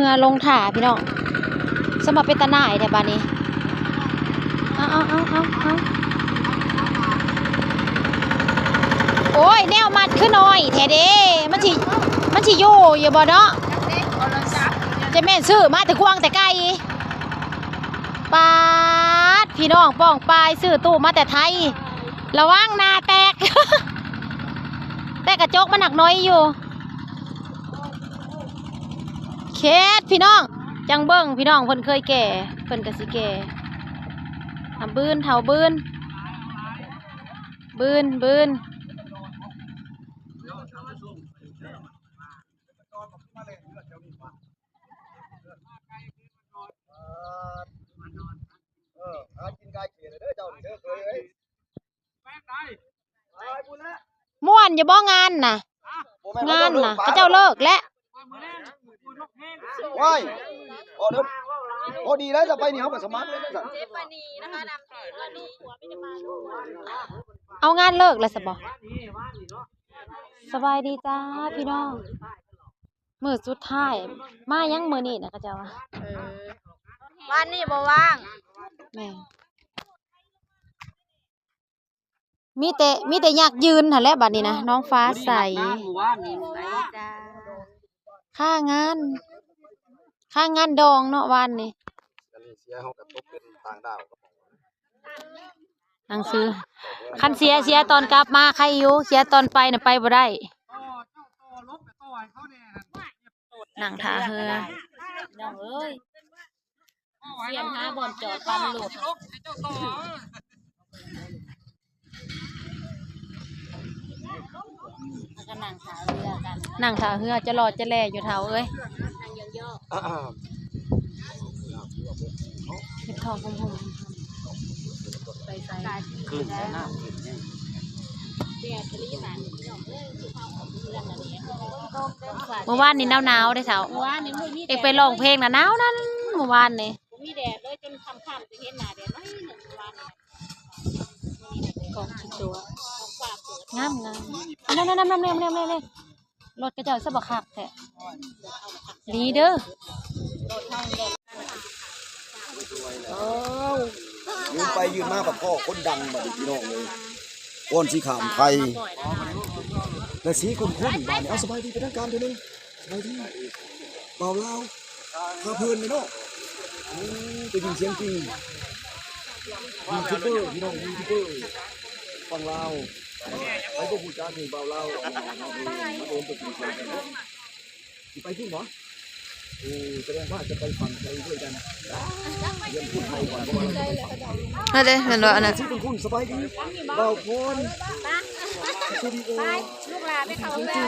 ຮືອລົງຖ້າພີ່ນ້ອງ. ສຳລັບເປັນຕາໜ່າຍແທ້ບາດນີ້. ເອົາໆໆໆໆ ໂອ້ຍ ແນວມັດຄືນ້ອຍແທ້ເດ້. ມັນຊິ ມັນຊິຢູ່ຢູ່ບໍ່ເນາະ? ຈະແມ່ນຊື້ມາແຕ່ກວາງແຕ່ໄກ. ປາດ ພີ່ນ້ອງປ້ອງປາຍ ຊື້ຕູ້ມາແຕ່ໄທ. ລະວັງໜ້າແຕກ ແຕ່ກະຈົກມັນໜັກໜ້ອຍຢູ່. ເຂດພີ່ນ້ອງ ຈັ່ງເບິ່ງພີ່ນ້ອງ ເພິ່ນເຄີຍແກ່ ເພິ່ນກະຊິແກ່. ອາ ບືນ ເຖົ້າບືນ ບືນ ບືນ. ເອີ ຫາກິນກາຍເຂດເດີເຈົ້ານີ້ເດີເຄີຍເອີຍ. ມ່ວນຢູ່ບໍ່ງານນະ? ງານນະ ເຂົາເຈົ້າເລີກແລ້ວ. ວ້າຍ ພໍດີແລ້ວ ຈະໄປນີ້ເຮົາກະສະໝັກເລີຍຊັ້ນ. ເອົາງານເລີກແລ້ວຊະບໍ່? ສະບາຍດີຈ້າພີ່ນ້ອງ. ມື້ສຸດທ້າຍ ມາຫຍັງມື້ນີ້ນະ ເຂົາເຈົ້າວ່າ. ເອີ ວານນີ້ບໍ່ວ່າງ. ແມ່ນ. ມີແຕ່ ມີແຕ່ຍາກຢືນຫັ້ນແຫຼະບັດນີ້ນະ ນ້ອງຟ້າໃສ. ຄ່າງານ ຄ່າງານດອງເນາະວານນີ້. ອັນນີ້ເສຍເຮົາກໍຕົກເປັນຕ່າງດ້າວ. ໜັງສື ຄັນເສຍ ເສຍຕອນກັບມາໄຄຢູ່ ເສຍຕອນໄປນະໄປບໍ່ໄດ້. ນັ່ງທ່າເຮືອ ນ້ອງເອີຍ ສຽນຫາບ່ອນຈອດປັ່ນລົດ ແລ້ວກໍນັ່ງທ່າເຮືອກັນ ນັ່ງທ່າເຮືອຈະຫຼໍ່ຈະແຫຼຢູ່ເຖົ້າເອີຍ. ເກັບຂອງຫົ່ມໆ ໄປໃສ ຂຶ້ນແລ້ວນະ ມື້ວານນີ້ໜາວໆເດ້ເຖົ້າ ເອັກໄປຮ້ອງເພງນະ ໜາວນັ້ນ ມື້ວານນີ້ ບໍ່ມີແດດເລີຍ ຈົນຄ່ຳໆ ຈະເຫັນໜ້າແດດໜ້ອຍໜຶ່ງ ມື້ວານນີ້ ກອງຂີ້ຕົວະ ງາມໆ ນັ້ນໆໆໆໆ ລົດຂະເຈົ້າສະບັກຄັກແທ້ ດີເດີ. ອ້າວ ຢືນໄປຢືນມາກັບພໍ່ຄົນດັງບັດນີ້ພີ່ນ້ອງເອີຍ ກ່ອນຊິຂ້າມໄທ ແລະ ສີຂຸ້ນໆ ບາດນີ້. ເອົາ ສະບາຍດີເປັນທາງການເທື່ອໜຶ່ງ ສະບາຍດີ ບ່າວລາວ ພາເພີນເນາະ. ໂອ້ ໄດ້ຍິນສຽງຈິງ ຢູທູບເບີພີ່ນ້ອງ ຢູທູບເບີຝັ່ງລາວ. ໃຜບໍ່ຮູ້ຈັກນີ້ບ່າວລາວ ມາໂດນຕົວຈິງເສຍງເນາະ. ຊິໄປພຸ້ນບໍ່? ໂອ້ ສະແດງວ່າຈະໄປຝັ່ງໄທດ້ວຍກັນ. ຮຽນພຸ້ນໄທກ່ອນ ເພາະວ່າເຮົາຈະໄປຝັ່ງ ນັ້ນເດ້ ແມ່ນບໍ່ອັນນັ້ນ? ຊິໄປພຸ້ນ ສະບາຍດີ ບ່າວພອນ ສະຕູດີໂອ ລູກຫຼານໄປເຂົ້າເຮືອນເດີ.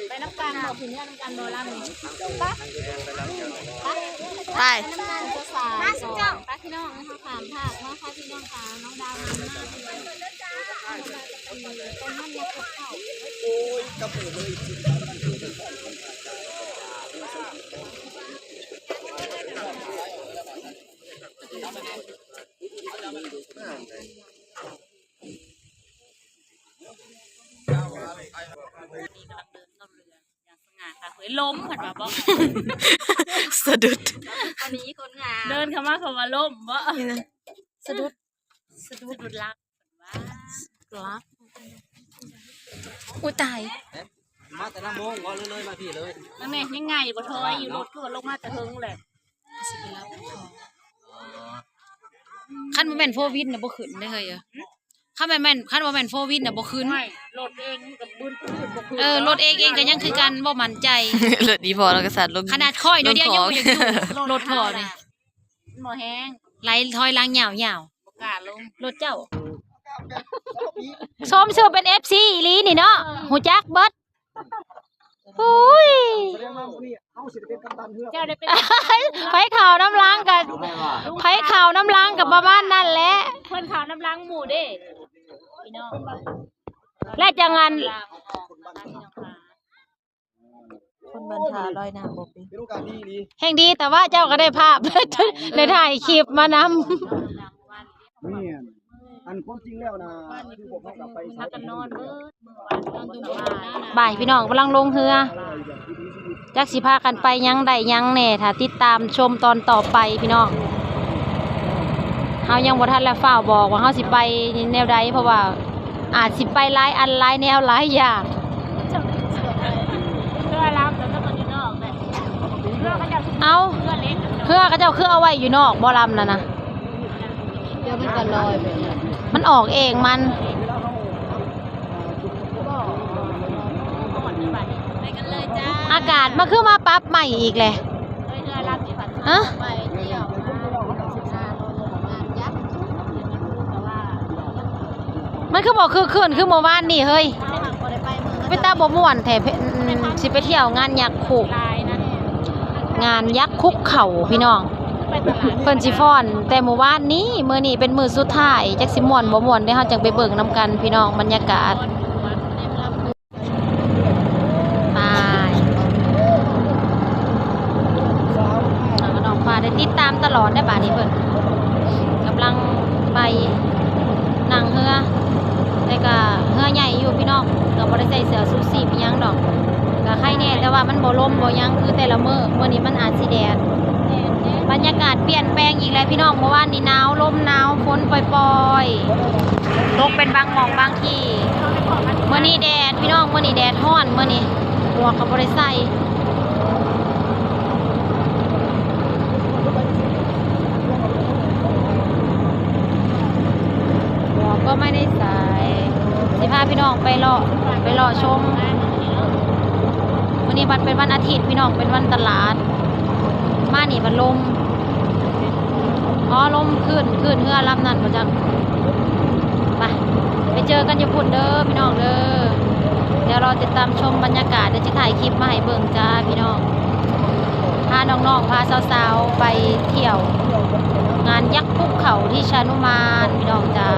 ໄປນຳກັນບໍ່? ຂຶ້ນເຮືອນຳກັນບໍ່ລຳນີ້? ໄປ ໄປ ໄປນຳກັນເຈົ້າສາວ ໄປ ພີ່ນ້ອງ ເຮົາຂ້າມພາກເນາະ ພາພີ່ນ້ອງສາວ ນ້ອງດາວນຳມາ ໂອ້ຍ ກັບມືເລີຍ. ນີ້ກຳລັງເດີນເຂົ້າເຮືອນຢ່າງສະຫງ່າ ເຮີ້ຍ ລົ້ມ ເພິ່ນວ່າບໍ່ ສະດຸດ ອັນນີ້ຄົນງາມ ເດີນເຂົ້າມາເຂົາວ່າລົ້ມບໍ່ ສະດຸດ ສະດຸດ ສະດຸດຫຼັກ ຫຼັກ ອຸຍຕາຍ ມາແຕ່ນຳໂມງບໍ່ ເລີຍມາພີ້ເລີຍ ນັ້ນແນ່ ຍັງໄງບໍ່ຖອຍຢູ່ ລົດຄືວ່າລົງມາແຕ່ເທິງແຫຼະ. ຄັນບໍ່ແມ່ນໂຟວິນນະບໍ່ຂຶ້ນເດ້ເຮີ້ຍ ເອີ ຄັນບໍ່ແມ່ນ ຄັນບໍ່ແມ່ນໂຟວິນນະບໍ່ຂຶ້ນ ລົດເອງກໍບືນໆ ບໍ່ຂຶ້ນ ເອີ ລົດເອງເອງກໍຍັງຄືກັນ ບໍ່ໝັ້ນໃຈ ລົດອີພໍ່ລາວກໍສັ່ນລົງ ຂະໜາດຂ້ອຍໜ້ອຍດຽວຍັງບໍ່ຢາກຢູ່ ລົດພໍ່ນີ້ ມັນບໍ່ແຮງ ໄຫຼຖອຍຫຼັງຍາວໆ ບໍ່ກ້າລົງ ລົດເຈົ້າ ສົມຊື່ເປັນເອັຟຊີອີ່ຫຼີນີ້ເນາະ ຮູ້ຈັກເບິດ. ໂອ້ຍ ເຈົ້າໄດ້ເປັນ ໃຜເຂົ້ານຳຫຼັງກໍ ໃຜເຂົ້ານຳຫຼັງກໍປະມານນັ້ນແຫຼະ ເພິ່ນເຂົ້ານຳຫຼັງໝູ່ເດ້ ພີ່ນ້ອງ ແລະຈັ່ງອັນ ຄົນບ້ານທ່າລອຍນ້ຳບໍ່ເປັນ ເປັນໂອກາດດີອີ່ຫຼີ ແຮ່ງດີ ແຕ່ວ່າເຈົ້າກໍໄດ້ພາບ ໄດ້ຖ່າຍຄລິບມານຳ ແມ່ນ ອັນຄວາມຈິງແລ້ວນະ ຄືພວກເຮົາກໍໄປ ພາກັນນອນເບິດມື້ວານ ບ່າຍພີ່ນ້ອງກຳລັງລົງເຮືອ ຈັກຊິພາກັນໄປຫຍັງໄດ້ຫຍັງແດ່ ຖ້າຕິດຕາມຊົມຕອນຕໍ່ໄປພີ່ນ້ອງ ເຮົາຍັງບໍ່ທັນລະຟ້າວບອກວ່າເຮົາຊິໄປແນວໃດ ເພາະວ່າອາດຊິໄປຫຼາຍອັນຫຼາຍແນວຫຼາຍຢ່າງ ເຮືອລຳແລ້ວກໍຢູ່ນອກແຫຼະ ເອົ້າ ເຮືອເຂົາເຈົ້າຄືເອົາໄວ້ຢູ່ນອກບໍ່ລຳນັ້ນນະ? ດຽວມັນກໍລອຍໄປເອງ ມັນອອກເອງມັນ ອາກາດມັນຄືມາປັບໃໝ່ອີກແຫຼະ ຮະ? ມັນຄືບໍ່ຄຶກຄື້ນຄືເມື່ອວານນີ້ເຮີ້ຍ ເປັນຕາບໍ່ມ່ວນແທ້ ເພ- ອືມ ຊິໄປທ່ຽວງານຍັກຄຸກ ງານຍັກຄຸກເຂົ້າພີ່ນ້ອງ ເພິ່ນຊິຟ້ອນແຕ່ມື້ວານນີ້ ມື້ນີ້ເປັນມື້ສຸດທ້າຍ ຈັກຊິມ່ວນບໍ່ມ່ວນ ດຽວເຮົາຈັ່ງໄປເບິ່ງນຳກັນພີ່ນ້ອງ ບັນຍາກາດ ໄປ ນ້ອງຟ້າໄດ້ຕິດຕາມຕະຫຼອດໄດ໋ ບາດນີ້ເພິ່ນກຳລັງໄປ ນັ່ງເຮືອ ແຕ່ກະເຮືອໃຫຍ່ຢູ່ພີ່ນ້ອງ ກະບໍ່ໄດ້ໃສ່ເສື້ອຊູຊີບອີ່ຫຍັງດອກ ກະໄຄແດ່ ແຕ່ວ່າມັນບໍ່ລົມບໍ່ຫຍັງຄືແຕ່ລະມື້ ມື້ນີ້ມັນອາດຊິແດດ ແດດເດ້ ບັນຍາກາດປ່ຽນແປງອີກແລ້ວພີ່ນ້ອງ, ເມື່ອວານນີ້ໜາວ ລົມໜາວ ຝົນປ່ອຍໆ ຕົກເປັນບາງໝ່ອງບາງທີ່. ມື້ນີ້ແດດພີ່ນ້ອງ, ມື້ນີ້ແດດຮ້ອນ ມື້ນີ້ ໝວກກໍບໍ່ໄດ້ໃສ່. ໝວກກໍໄມ່ໄດ້ໃສ່. ຊິພາພີ່ນ້ອງໄປເລາະ ໄປເລາະຊົມ. ມື້ນີ້ບັດເປັນວັນອາທິດພີ່ນ້ອງ, ເປັນວັນຕະຫຼາດ. ມານີ້ບັດລົມ ອໍ ລົມຄື້ນ ຄື້ນເຮືອລຳນັ້ນບໍ່ຈັກ. ໄປ ໄປເຈີກັນຢູ່ພຸ້ນເດີພີ່ນ້ອງເດີ. ດຽວລໍຕິດຕາມຊົມບັນຍາກາດ, ດຽວຈະຖ່າຍຄລິບມາໃຫ້ເບິ່ງຈ້າພີ່ນ້ອງ. ພານ້ອງໆ ພາສາວໆ ໄປທ່ຽວງານຍັກພູເຂົາທີ່ຊານຸມານ ພີ່ນ້ອງຈ້າ.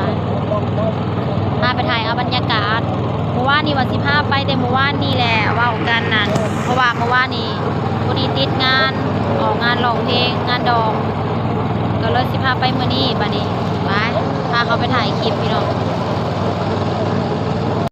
ພາໄປຖ່າຍເອົາບັນຍາກາດ. ເມື່ອວານນີ້ວ່າຊິພາໄປແຕ່ເມື່ອວານນີ້ແຫຼະ ເວົ້າກັນນັ້ນ, ເພາະວ່າເມື່ອວານນີ້ພໍດີຕິດງານ ອອກງານຮ້ອງເພງ ງານດອງ, ກໍເລີຍຊິພາໄປມື້ນີ້. ບັດນີ້ໄປ ພາເຂົາໄປຖ່າຍຄລິບພີ່ນ້ອງ.